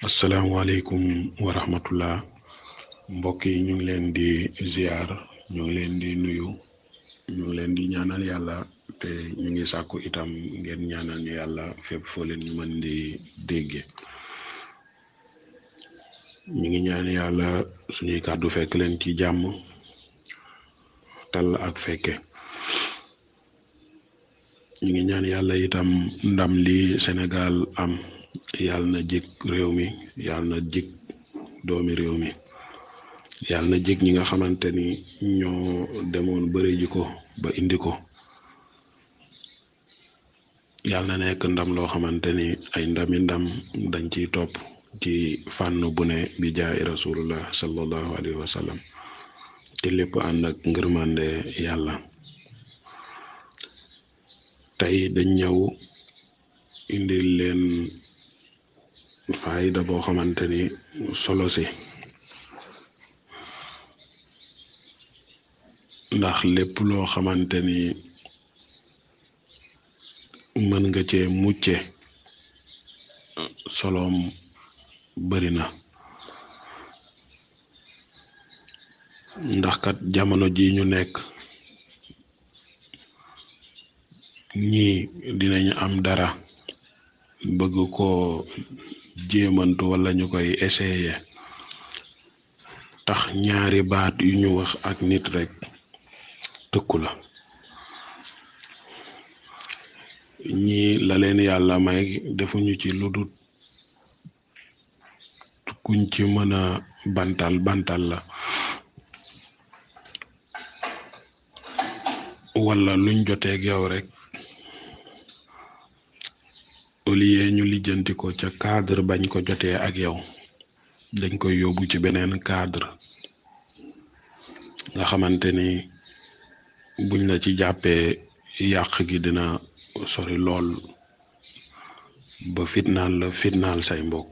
asalaamaaleykum wa rahmatullah mbokk yi ñu ngi leen di ziar ñu ngi leen di nuyu ñu ngi leen di ñaanal yàlla te ñu ngi sàkku itam ngeen ñaanal ñu yàlla fépp foo leen ñu mën di dégge ñu ngi ñaan yàlla suñuy kàddu fekk leen ci jàmm tal ak fekke ñu ngi ñaan yàlla itam ndam li Sénégal am yàlla na jik réew mi yàlla na jik doomi réew mi yàlla na jik ñi nga xamante ni ñoo demoon bëri ji ko ba indi ko yàlla na nekk ndam loo xamante ni ay ndami ndam dañ ciy topp ci fànn bu ne bi jaay rasulullah sallallahu alayhi wa sallam te lépp ànd ak ngërmande yàlla tey dañ ñëw indil leen faayda boo xamante ni solo si ndax lépp loo xamante ni mën nga cee mucce soloom bari na ndax kat jamono ji ñu nekk ñii dinañu am dara bëgg ko jéemantu wala ñu koy essayer tax ñaari baat yu ñu wax ak nit rek tëkku la ñii la leen yàlla may defuñu ci lu dul kuñ ci mën a bantal la wala luñ joteeg yow rek au lieu ñu lijjanti ko ca cadre bañ ko jotee ak yow dañ koy yóbbu ci beneen cadre nga xamante ni buñ la ci jàppee yàq gi dina sori lool ba fitnaal say mbokk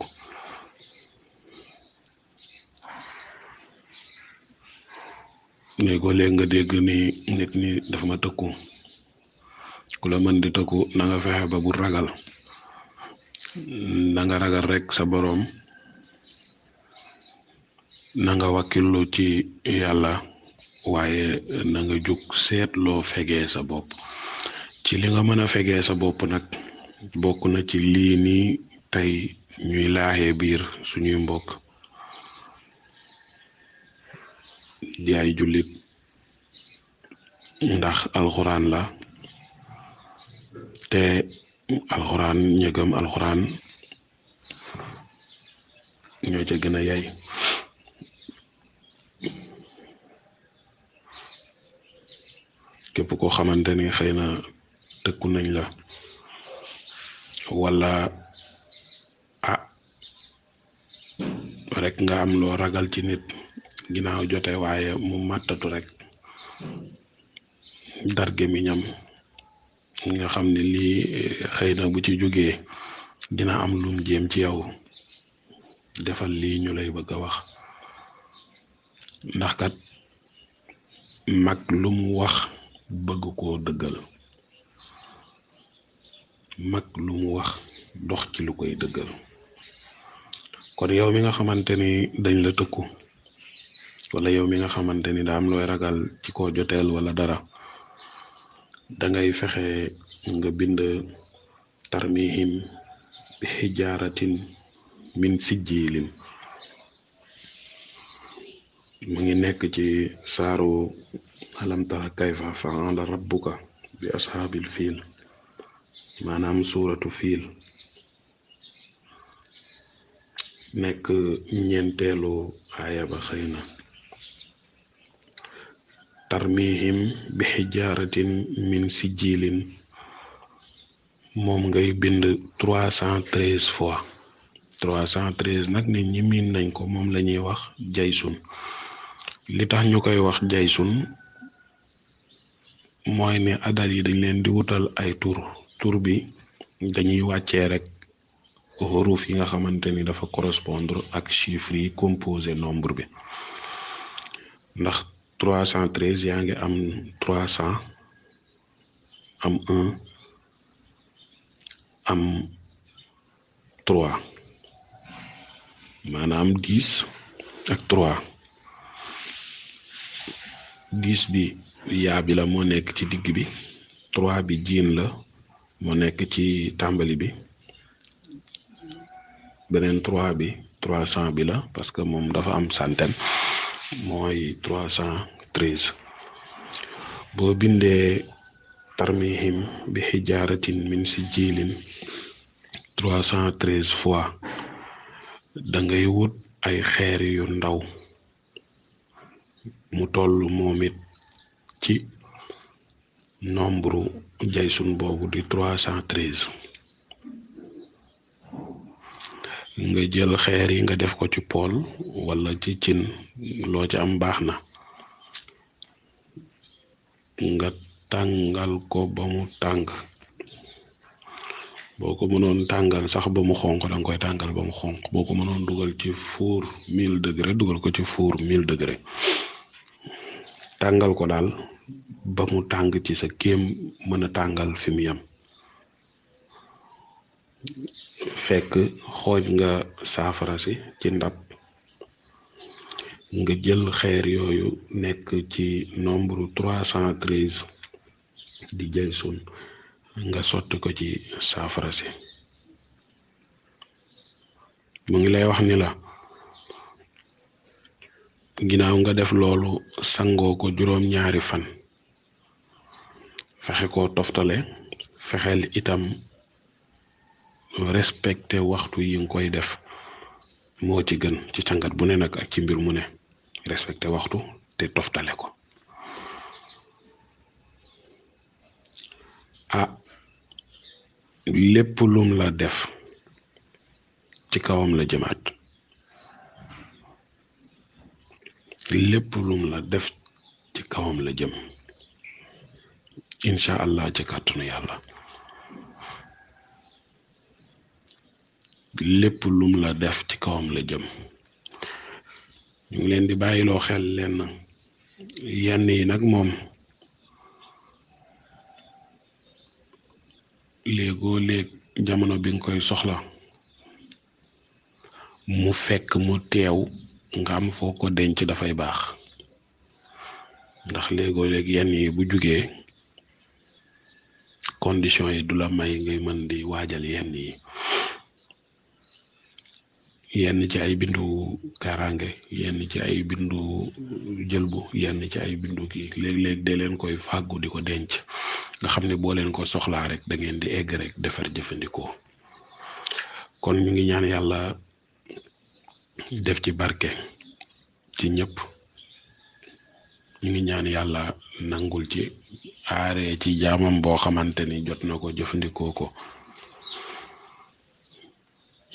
léegi nga dégg ni nit ñi dafa ma tëkku ku la mën di tëkku na nga fexe ba bu ragal na nga ragal rek sa boroom na nga wakkillu ci yàlla waaye na nga jug seetloo fegee sa bopp ci li nga mën a fegee sa bopp nag bokk na ci lii nii tey ñuy laaxee biir suñuy mbokk di ay jullit ndax alxuraan la te alxuraan ñëgëm alxuraan ñoo ca gën a yay képp koo xamante ni xëy na tëkku nañ la wala rek nga am loo ragal ci nit ginnaaw jote waaye mu màttatu rek darge mi ñam nga xam ne lii xëy na bu ci jógee dina am lum jéem ci yow defal lii ñu lay bëgg a wax ndax kat mag lu mu wax bëgg koo dëggal mag lu mu wax dox ci lu koy dëggal kon yow mi nga xamante ni dañ la tëkku wala yow mi nga xamante ni daa am looy ragal ci koo joteel wala dara dangay fexe nga bind tarmihim bi xijaaratin min sijjiilin mu ngi nekk ci saaru alam tara kayfa fa'ala rabbuka bi ashaabil fiil maanaam suuratu fiil nekk ñeenteelu aaya ba xëy na tarmihim bi xijaaratin min sijjiilin moom ngay bind 313 fois 313 nag nit ñi miin nañ ko moom la ñuy wax jaysun li tax ñu koy wax jaysun mooy ne adat yi dañ leen di wutal ay tur bi dañuy wàccee rek xuruf yi nga xamante ni dafa correspondre ak chiffre yi composé nombre bi ndax 313 yaa ngi am 300 am 1 am 3 maanaam 10 ak 3 10 bi yaa bi la moo nekk ci digg bi 3 bi jiin la moo nekk ci tàmbali bi beneen 3 bi 300 bi la parce que moom dafa am centaine mooy 313 boo bindee tarmihim bi xijaaratin min si jiilin 313 fois da ngay wut ay xeer yu ndaw mu toll moom it ci nombre jaysun boobu di 313 nga jël xeer yi nga def ko ci pool wala ci cin loo ci am baax na nga tàngal ko ba mu tàng boo ko mënoon tàngal sax ba mu xonq danga koy tàngal ba mu xonq boo ko mënoon dugal ci four 1000 degré dugal ko ci four 1000 degré tàngal ko daal ba mu tàng ci sa kéem mën a tàngal fi mu yem fekk xooj nga saafara si ci ndab nga jël xeer yooyu nekk ci nombre 313 di jaysun nga sotti ko ci saafara si mu ngi lay wax ni la ginnaaw nga def loolu sangoo ko juróom-ñaari fan fexe ko toftale fexeel itam respecté waxtu yi nga koy def moo ci gën ci cangat bu ne nag ak ci mbir mu ne respecté waxtu te toftale ko lépp lum la def ci kawam la jëmaat lépp lum la def ci kawam la jëm incha allah ci kàttanu yàlla lépp lum la def ci kawam la jëm ñu ngi leen di bàyyiloo xel leen yenn yi nag moom léegoo léeg jamono bi nga koy soxla mu fekk mu teew nga am foo ko denc dafay baax ndax léegoo léeg yenn yi bu jugee condition yi du la may ngay mën di waajal yenn yi yenn ci ay bindu kaaraange yenn ci ay bindu jëlbu yenn ci ay bindu kii léeg-léeg de leen koy fàggu di ko denc nga xam ne boo leen ko soxlaa rek da ngeen di egg rek defar jëfandikoo kon ñu ngi ñaan yàlla def ci barke ci ñëpp ñu ngi ñaan yàlla nangul ci aaree ci jaamam boo xamante ni jot na ko jëfandikoo ko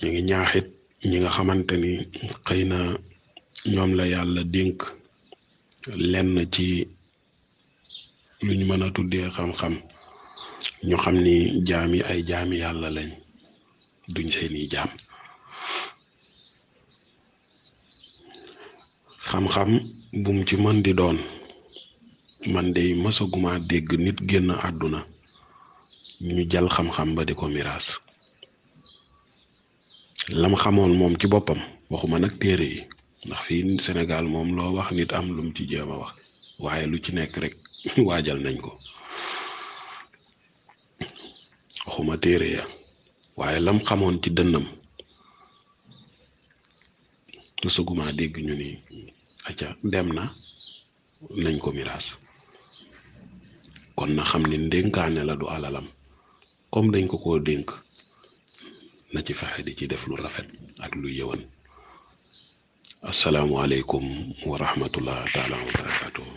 ñu ngi ñaaxit ñi nga xamante ni xëy na ñoom la yàlla dénk lenn ci lu ñu mën a tuddee xam-xam ñu xam ni jaami ay jaami yàlla lañ duñ seeni jaam xam-xam bum ci mën di doon man de mësaguma dégg nit génn àdduna ñu jël xam-xam ba di ko miraas lam xamoon moom ci boppam waxuma nag téere yi ndax fii Sénégal moom loo wax nit am lum ci jéem a wax waaye lu ci nekk rek waajal nañ ko waxuma téere ya waaye lam xamoon ci dënnam mësaguma dégg ñu ni acca dem na nañ ko miraas kon na xam ni ndénkaane la du alalam comme dañ ko koo dénk na ci fexe di ci def lu rafet ak lu yëwan asalaamualeykum wa rahmatullah taala wa barakatuh